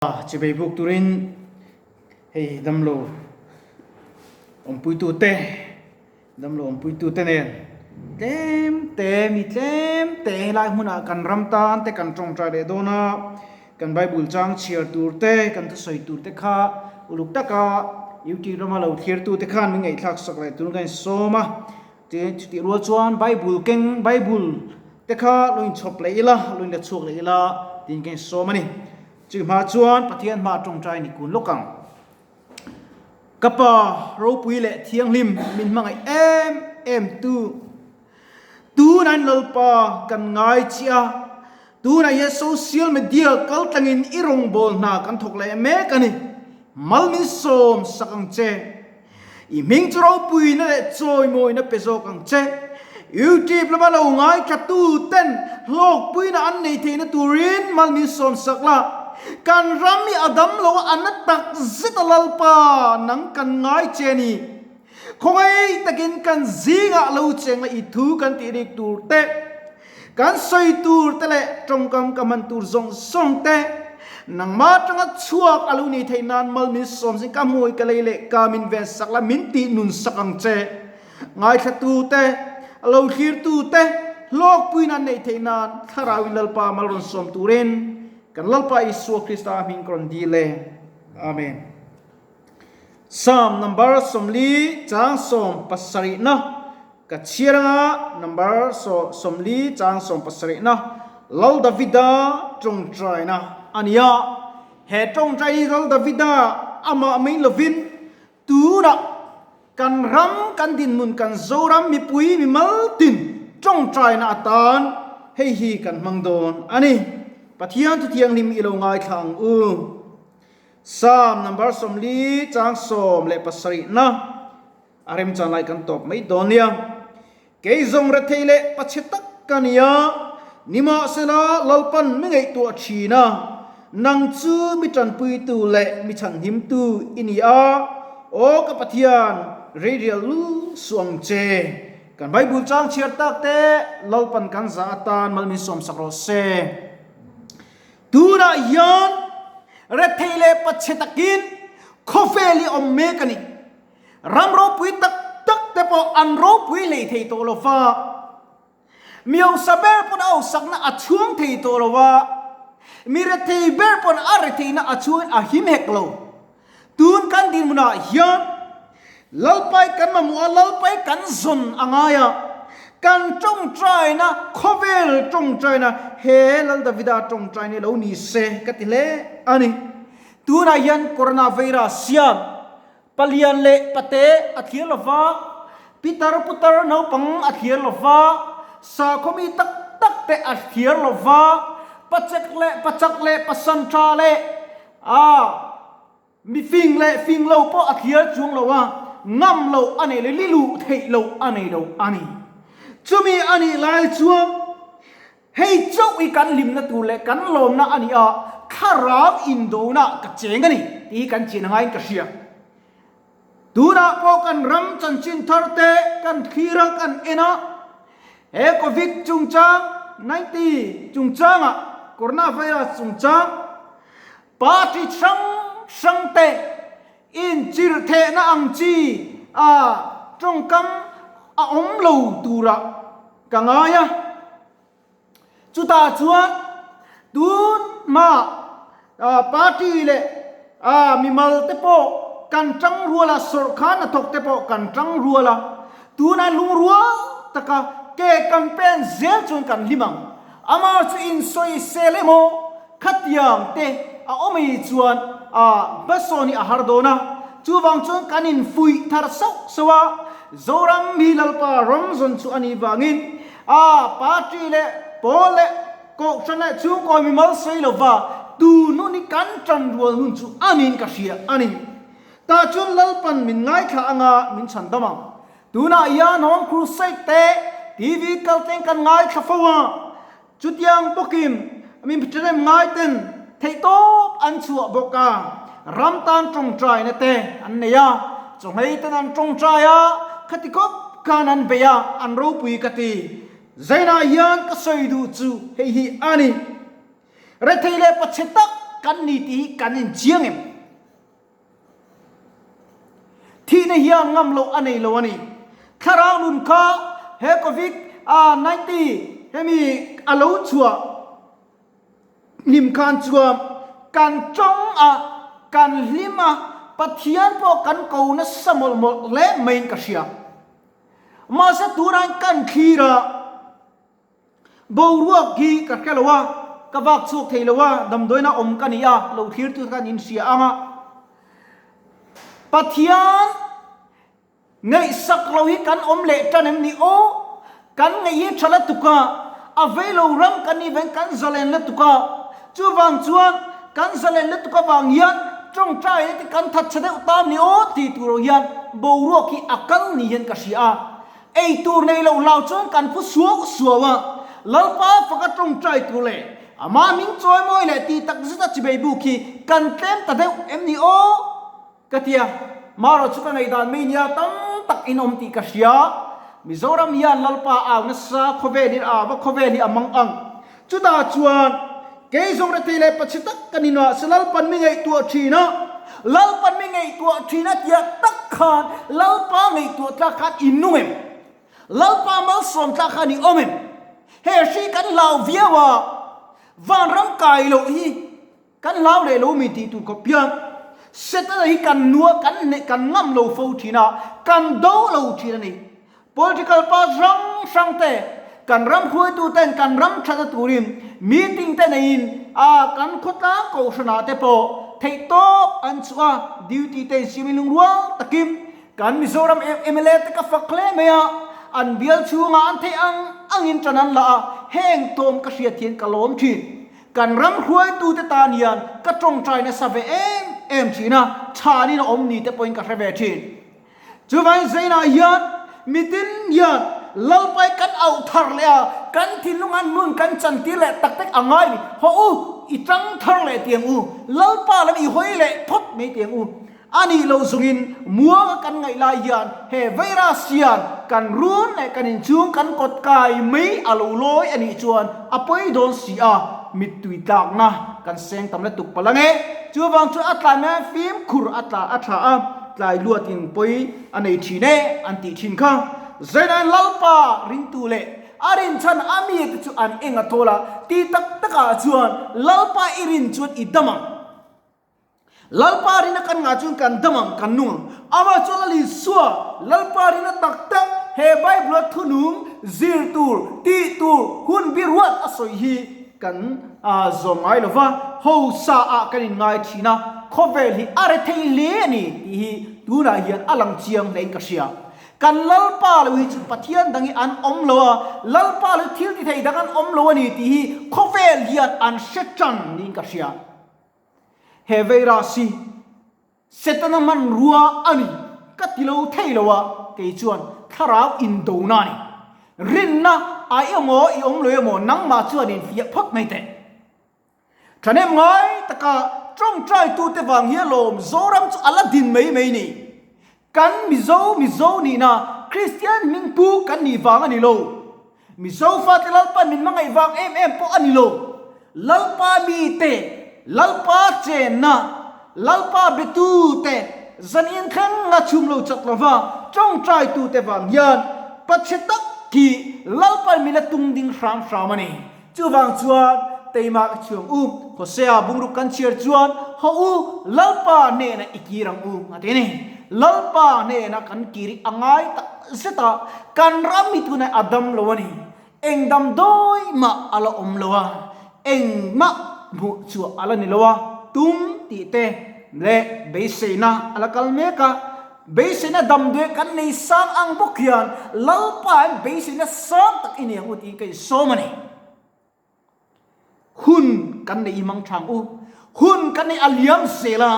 Chibei buk turin hei damlo awmpuitute damlo awmpuitute nen tlem te mi tlem te helai hmunah kan ram tan te kan tawngtai leh dawn a, kan bible chang chhiar tur te kan thusawi tur te kha uluk taka youtube lama lo thlir tute khan min ngaihthlak sak leh turin ka insawm a, chutih rual chuan bible keng bible te kha lo inchhawp leh ila lo inla chhuak leh ila tiin ka insawm a ni. Chu hma chuan Pathian hma tawngtai ni kun lawk ang. Ka Pa ropui leh thianghlim min hmangaih em em tu. Tunah Lalpa kan ngai chiah a, tunah hian social media kal tlangin i rawngbâwl hna kan thawk leh mek a ni. Mal min sawm sak ang che. I hming chu ropuina leh chawimawina pe zawk ang che. YouTube lama lo ngaithla tu ten hlawkpuina an nei theihna turin mal min sawm sak la. Kan ram hi a dam lo a, a na tak zet a Lalpa, nang kan ngai che a ni. Khawngaih takin kan zingah lo cheng la i thu kan tih rik tur te. Kan sawi tur te leh tawngkam ka hman tur zawng zawng te, nangmah atanga chhuak a lo ni theih nan mal min sawm sin ka hmui ka lei leh ka min ven sak la min tih nun sak ang che. Ngaithla tu te, a lo thlir tu te, hlawkpuiin an neih theih nan Thlarau in Lalpa mal rawn sawm turin kan Lalpa Isua Krista hming ka rawn dil e. Amen. Psalm number 40 chang 70 na ka chhiar anga number 40 chang 70 na Lal Davida tawngtaina a ni a. He tawngtai hi Lal Davida amah mai lovin tunah kan ram kan dinhmun kan Zoram mipui mimal tin tawngtaina atan hei hi kan hmang dawn a ni. Pathian Thuthianghlim i lo ngaithla ang u. Psalm number 40 chang 17 na a remchan lai kan tawp mai dawn nia. Kei zawng rethei leh pachhe tak ka ni a, nimahsela Lalpan mi ngaihtuah thin a, nang chu mi tanpuitu leh mi chhanhimtu i ni a, aw ka Pathian, reirial lu suh ang che. Kan Bible chang chhiar tak te Lalpan kan zah atan mal min sawmsak rawh se. Tunah hian rethei leh pachhe takin khawvel hi awm mek a ni. Ram ropui tak tak te pawh an ropui hlei thei tawh lo va, mi hausa ber pawn a hausakna a chhuang thei tawh lo va, mi rethei ber pawn a retheihna a chhuangin a him hek lo. Tun kan dinhmunah hian Lalpai kan mamawh a, Lalpai kan zawn a ngai a, kan tawngtaina, khawvel tawngtaina he Lal Davida tawngtaina hi lo ni se ka ti hle a ni. Tunah hian coronavirus hian palian leh pate a thlir lo va, pitar putar naupang a thlir lo va, sakhaw mi tak tak te a thlir lo va, pachek leh pachak leh pasan tha leh a Mi fing leh fing lo pawh a thliar chuang lo a, ngam loh a nei lo, li luh theih loh a nei lo a ni. Chumi a nih lai chuan hei chauh hi kan hlimna tur leh kan lawmna a ni a, thlarau indona ka cheng a ni tih hi kan chian angaiin ka hria. Tunah pawh kan ram chanchin thar te kan thlir a, kan en a, he Covid chungchang, 90 chungchangah, Coronavirus chungchang, Party hrang hrang te inchirh thehna ang chi a tawngkam a awm lo turah ka ngai a. Chutah chuan tun hma party leh mimal te pawh kan tang rual a, sawrhkhan hnathawk te pawh kan tang rual a, tunah lungrual taka ke kan pen zel chuan kan hlim ang. Amah chu insawisel emaw Khatiang te a awm ei chuan a hmasawn hi a har dawn a, chuvang chuan kan infuih thar sauh sauh a, Zoram mi Lalpa rawng zawn chu a nih vangin a party leh pawl leh kohhran leh chhungkaw mimal sawi lova tun hun hi kan tan rual hun chu a niin ka hria a ni. Tah chuan Lalpan min ngaithla anga min chhan dam ang. Tunah hian Home Crusade te TV kaltleng kan ngaithla fo a, Chutiang bawkin mi ṭhahnem ngaiten theihtawp an chhuah bawk a, ram tan ṭawngṭaina te an nei a, chawhmei ten an ṭawngṭai a, khati khawp khan an bei a, an ropui ka ti. Zainah hian ka sawi duh chu hei hi a ni. Rethei leh pachhe tak kan ni tih hi kan inchiang em? Thihna hian ngam loh a nei lo a ni. Thlarau nun kha he Covid 19 hemi a lo chhuah hnim khan chuan kan tawng a, kan hlim a, Pathian pawh kan ko nasa mawlh mawlh hle maiin ka hria. Mahse tunah kan thlir a. Boruak hi ka hre lo a, ka vak chhuak thei lo a, damdawiina awm ka ni a, lo thlir tu khan in hria ang a. Pathian ngaihsak lo hi kan awm leh tan em ni aw? Kan ngaih hi tha lutuk a, a vei lo ram kan nih veng kan zalen lutuk a, chuvang chuan kan zalen lutuk avang hian tawngtai te kan that chhe deuh ta em ni aw tih tur hian boruak hi a kal ni hian ka hria a. Ei tur nei lo hlau chuan kan phu suau suau a, Lalpa faka tawngtai tur leh amah min chawimawi leh tih tak zet a chibei buk hi kan tlem ta deuh em ni aw? Ka ti a, marawh chu ka ngaihdan mai nia tam tak in awm tih ka hria. Mizoram hian Lalpa au nasa khawvelin a va khawvel hi a mang ang. Chutah chuan kei zawng rethei leh pachhe tak ka ni nuah se Lalpan mi ngaihtuah thin a, Lalpan mi ngaihtuah thin a tiah tak khan Lalpa ngaihtuah tlak khan i nung em? Lalpa malsawm tlak khan i awm em? He hri kan hlau viau a, vanram kai loh hi kan hlau leh lo mi tih tur khawp hian Setana hi kan nua kan hneh kan ngam lo fo thin a, kan do lo thin a ni. Political party hrang hrang te, kan ram hruaitu ten kan ram thatna turin meeting te neiin a kan khawtlang kohhranah te pawh theihtawp an chhuah a, duty te insiamin lungrual takin kan Mizoram mla te ka fak hle mai a, an bial chhungah an theih ang angin tan an la a, heng tawm ka hriat hian ka lawm thin. Kan ram hruaitute tan hian ka tawngtai nasa ve em em thin a, chhanin a awm ni te pawhin ka hre ve thin. Chuvangin Zainah hian mitin hian Lalpai kan auh thar leh a, kan thinlung an hmun kan chantir leh tak tak a ngai ni. Haw u, i tang thar leh tiang u, Lalpa lam i hawi leh phawt mai tiang u. A nih loh zungin muanga kan ngaih lai hian he virus hian kan run leh kan inchhung kan kawt kai mai a lo lawi a nih chuan a pawi dawn si a, mittui tlakna kan seng tam lutuk palh ang e. Chuvang chu a tlai mai a fimkhur a tla a tha a. Tlai luatin pawi a nei thin e an tih thin kha. Zainain Lalpa ringtu leh a rinchhan a mite chu an eng a thawl a, ti tak takah chuan Lalpa i rin chuan i dam ang. Lalpa rina kan ngah chuan kan dam ang, kan nung ang. Amah chuan Lal Isua, Lalpa rina tak tak he Bible-a thunung zir tur, tih tur, hun bi ruat a sawi hi kan zawm ngai lo va, hausa ah kan inngai thin a, khawvel hi a rethei hle a ni tih hi tunah hian a lang chiang hlein ka hria. Kan Lalpa lo hi chu Pathian dang hi an awm lo a, Lalpa lo thil ti thei dang an awm lo a ni tih hi khawvel hian an hre tan niin ka hria. He virus hi Setana hmanrua a ni ka ti lo thei lo a, kei chuan thlarau indona a ni. Rinna a i emaw i awm lo emaw nangmah chuan in fiah phawt mai teh. Thahnem ngai taka tawngtaitute vang hi alawm Zoram chu a la din mai mai ni. Kan Mizo Mizo nihna Kristian hmingpu kan nih vang a ni lo. Mizo fate Lalpa min hmangaih vang em em pawh a ni lo. Lalpa mite, Lalpa chenna, Lalpa betute zanin thleng a chhum lo chak lova tawngtaitute vang hian pachhe tak hi Lalpa min la tung ding hram hram a ni. Chuvang chuan teimah ka chhuang u, Hosea bungruk kan chhiar chuan haw u, Lalpa hnenah i kir ang u a ti a ni. Lalpa hnenah kan kir i a ngai tak zet a, kan ram hi tunah a dam lo a ni. Eng damdawi mah a la awm lo a, engmah hmuh chhuah a la ni lo a, tum tih te leh beiseina a la kal mek a. Beiseina damdawi kan nei sang ang bawk hian Lalpa hian beiseina sang tak i nei ang u tih ka insawm a ni. Hun kan nei i mang thang u. Hun kan nei a liam zel a,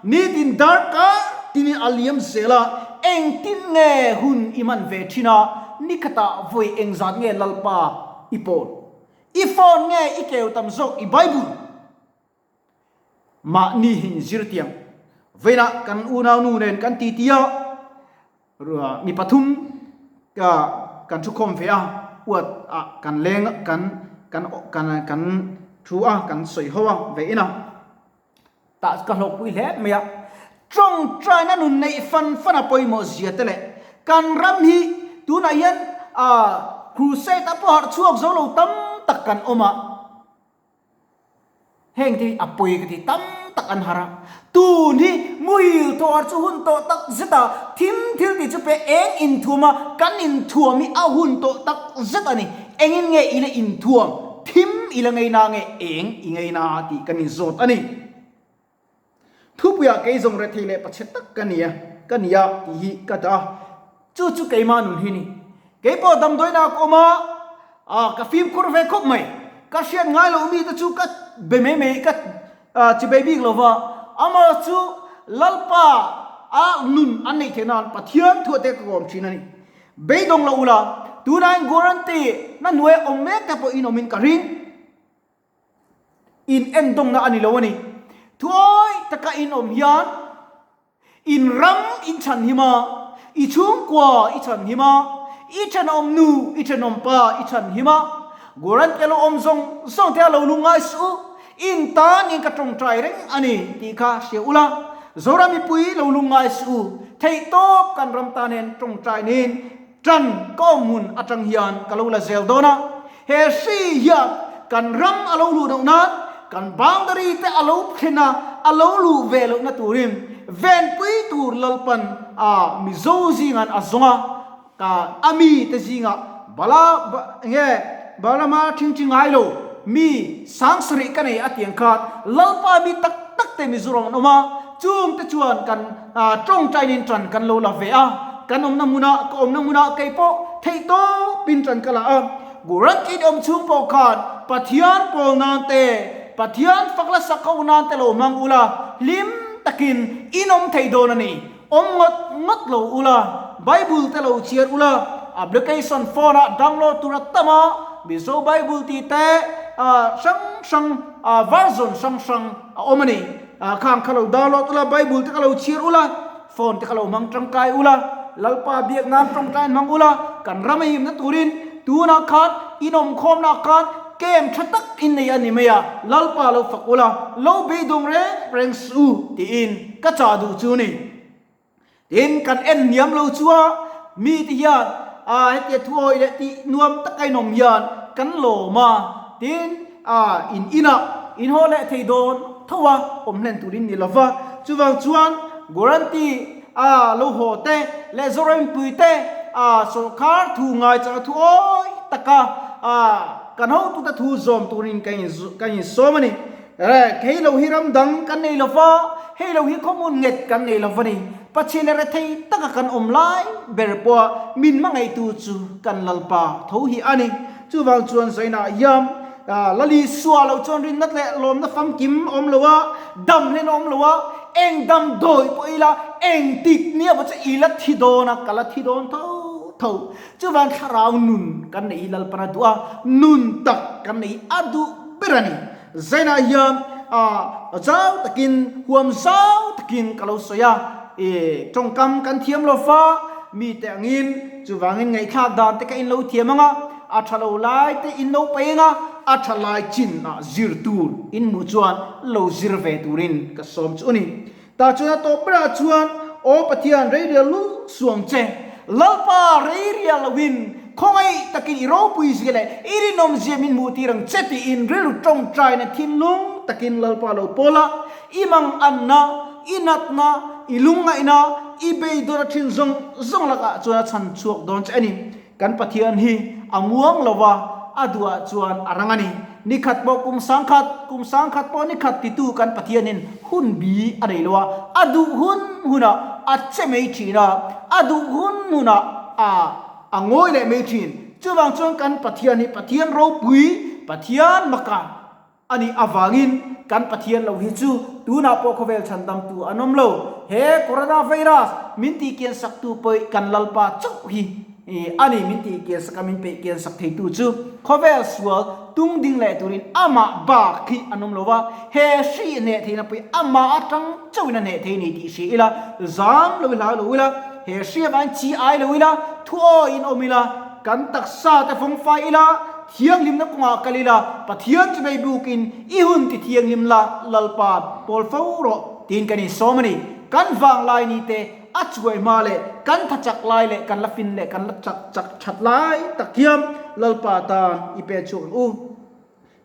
nitin darkar tinin a liam zel a, engtin nge hun i man ve thin a, nikhatah vawi engzat nge Lalpa i pawn? I phone nge i keu tam zawk i Bible? Mahni hi inzir tiang veinah kan unaunu nen kan titi a, mi pathum kan thu khawm ve a, uat ah kan leng kan kan kan kan thu a kan sawi ho a vein a. Tah ka hlawkpui hle mai a. Tawngtaina nun neih fan fan a pawimawh zia te leh kan ram hi tunah hian crusade a pawh harh chhuak zo lo tam tak kan awm a. Heng te hi a pawi ka ti tam tak an harh a. Tun hi muhil thawhar chu hun tawh tak zet a, thim thil tih chu pe eng inthuam a, kan inthuam hi a hun tawh tak zet a ni. Engin nge i la inthuam, thim i la ngei na nge eng i ngei na tih kan inzawt a ni. Thupuiah kei zawng rethei leh pachhe tak ka nia, ka nia tih hi ka dah a, chu chu keimah nun hi ni. Kei pawh damdawinak ka awm a, ah ka fimkhur ve khawp mai. Ka hriat ngai loh mite chu ka be mai mai, ka chibei bik lo va, amah chu Lalpa a nun an neih theih nan Pathian thuah te ka kawm thin a ni. Beidawng lo ula, tunah in guarantee na hnuai awm mek te pawh in awmin ka ring. In endawngna a ni lo a ni. Thuawi taka in awm hian in ram in chhan him a, i chhungkua i chhan him a, i thenawm nu, i thenawm pa i chhan him a, Guarantee lo awm zawng zawng te a lo lungngai suh u, in tan in ka tawngtai reng a ni tih kha hria ula, Zoram mipui lo lungngai suh u, theihtawp kan ram tan hian tawngtai niin Ṭan ka awm hmun aṭang hian ka lo la zel dawn a, he hri hian kan ram a lo luh loh nan, kan boundary te a lo thlen a, a lo luh ve lohna turin venpui tur Lalpan a Mizo zingan a zawng a, ka a mi te zingah bala nge Balama ṭhingṭhi ngai lo mi sangsarih ka nei a tiang khan Lalpa mi tak tak te Mizoram an awm a, chung te chuan kan ṭawngṭainin ṭan kan lo la ve a. Kan awmna hmunah, ka awmna hmunah kei pawh theih tawpin ṭan ka la a. Guaranteed awm chhung pawh khan Pathian pawl nan te, Pathian fak la sak ho nan te lo hmang ula, hlim takin in awm thei dawn a ni. Awm ngawt ngawt lo ula, Bible te lo chhiar ula, application phone ah download tur a tam a, Mizo Bible tih te hrang hrang version hrang hrang a awm a ni. Khang kha lo download ula, Bible te kha lo chhiar ula, Phone te kha lo hmang tangkai ula, Lalpa biak nan tawngtai hmang ula, kan ram a himna turin tunah khan inawmkhawmna khan camp tha tak in nei a ni mai a, Lalpa lo fak ula, lo beidawng reng reng suh u tiin ka chah duh chu ni. Tin, kan en hniam lo chu a, mi te hian a hetia thuawi leh tih nuam taka inawm hian kan lawm a, tin, a in inah in haw leh thei dawn tho a, awm hlen turin ni lova, chuvang chuan guarantee a lo haw te leh Zorampui te a sawrkhar thu ngai chang a thu awi taka a kan hotute thu zawm turin ka in ka insawm a ni. Hei lo hi ram dang kan nei lova, hei lo hi khawhmun nget kan nei lova ni. Pathian leh rethei taka kan awm lai ber pawha min hmangaihtu chu kan Lalpa tho hi a ni. Chuvang chuan Zainah hian Lali suah loh chuan rinna leh lawmna famkim a awm lo a, dam hlen a awm lo a, eng dam dawi pawh ila eng tik nia pawh chu i la thi dawn a, ka la thi dawn tho tho. Chuvang thlarau nun kan neih hi Lalpan a duh a, nun tak kan neih hi a duh ber a ni. Zainah hian zau takin, huam zau takin ka lo sawi a, i tawngkam kan thiam lo fa, mite angin chuvangin ngaihthlak dan te ka in lo thiam ang a, a tha lo lai te in lo paih ang a, a tha lai chin ah zir tur in hmuh chuan lo zir ve turin ka sawm chu a ni. Tah chuan a tawp berah chuan, Aw Pathian, reirial lul suang che, Lalpa reirial loin khawngaih takin i ropui zia leh i rinawm zia min hmuh tir ang che tiin rilru tawngtaina thinlung takin Lalpa lo pawl a, i manganna, i natna, i lungngaihna, i beidawn a thin zawng zawng lakah chuan a chhan chhuak dawn che a ni. Kan Pathian hi a muang lo a, a duhah chuan a rang a ni. Ni khat pawh kum sangkhat, kum sangkhat pawh ni khat titu kan Pathianin hun bi a nei lo a, a duh hun hunah a che mai thin a, a duh hun hunah a a ngawi leh mai thin. Chuvang chuan kan Pathian hi Pathian ropui, Pathian maka A nih avangin kan Pathian lo hi chu tunah pawh khawvel chhandamtu an awm lo. He coronavirus min tihkian saktu pawih kan Lalpa chauh hi a ni min tihkian sak a, min peihkian sak theitu chu khawvel sual tung ding leh turin amah bak hi an awm lo va, he hri hneh theihna pawih amah atang chauhin a hneh thei a ni tih hria ila, zam lo i hlau lo ila, he hri avangin chi ai lo ila, thuawiin awm ila, kan taksa te fawngfai ila. Thianghlimna kawngah kal ila, Pathian chu bei bukin i hun ti thianghlim la, Lalpa, pawl fo rawh, tiin kan insawm a ni. Kan vanglai ni te, a chuai hma leh kan tha chak lai leh kan la fin leh kan la chak chak that lai tak hian Lalpa tan i pen chhuak ang u.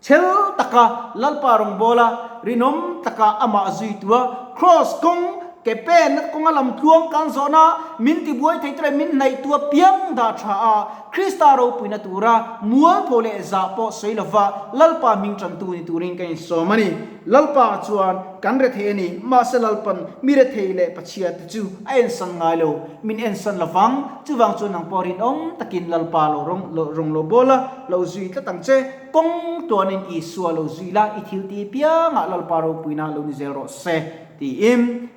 Chhel taka Lalpa rawngbawla rinawm taka amah zuitua Kraws kawng ke penna kawnga lamtluang kan zawhna min tibuai thei tura min hnaihtua piang dah tha a, Krista ropuina tura mualpho leh zah pawh sawi lova Lalpa hming tantu ni turin ka insawm a ni. Lalpa chuan kan rethei a ni, mahse Lalpan mi rethei leh Pachhia te chu a ensan ngai lo, min ensan lovang, chuvang chuan nang pawh rinawm takin Lalpa lo rawng lo bawl a, lo zui tlat ang che. Kawng tuanin Isua lo zui la, i thil ti piangah Lalpa ropuina lo ni zel rawh se, tiin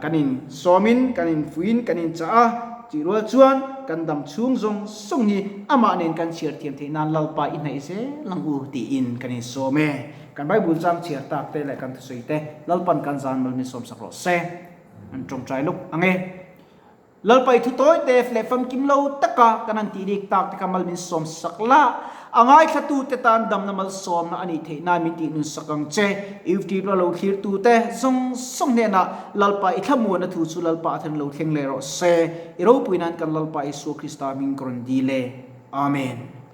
kan in sawmin, kan in fuiin, kan in chah a. Chih rual chuan kan dam chhung zawng zawng hi amah nen kan chhiar thiam theih nan Lalpa i hnaih zel ang u, tiin kan in sawm e. Kan Bible chang chhiar tak te leh kan thusawi te Lalpan kan zan mal min sawmsak rawh se. An tawngtai lawk ang e. Lalpai thu tawi te leh famkim lo taka kan han tih rik tak te kha mal min sawm sak la, a ngaithlatu te tan damna malsawmna a nih theih nan min tih nun sak ang che. Youtube a lo thlirtu te zawng zawng hnenah Lalpa i thlamuanna thu chu Lalpa a then lo thleng leh rawh se. I ropui nan kan Lalpa Isua Krista hming ka rawn dil e. Amen.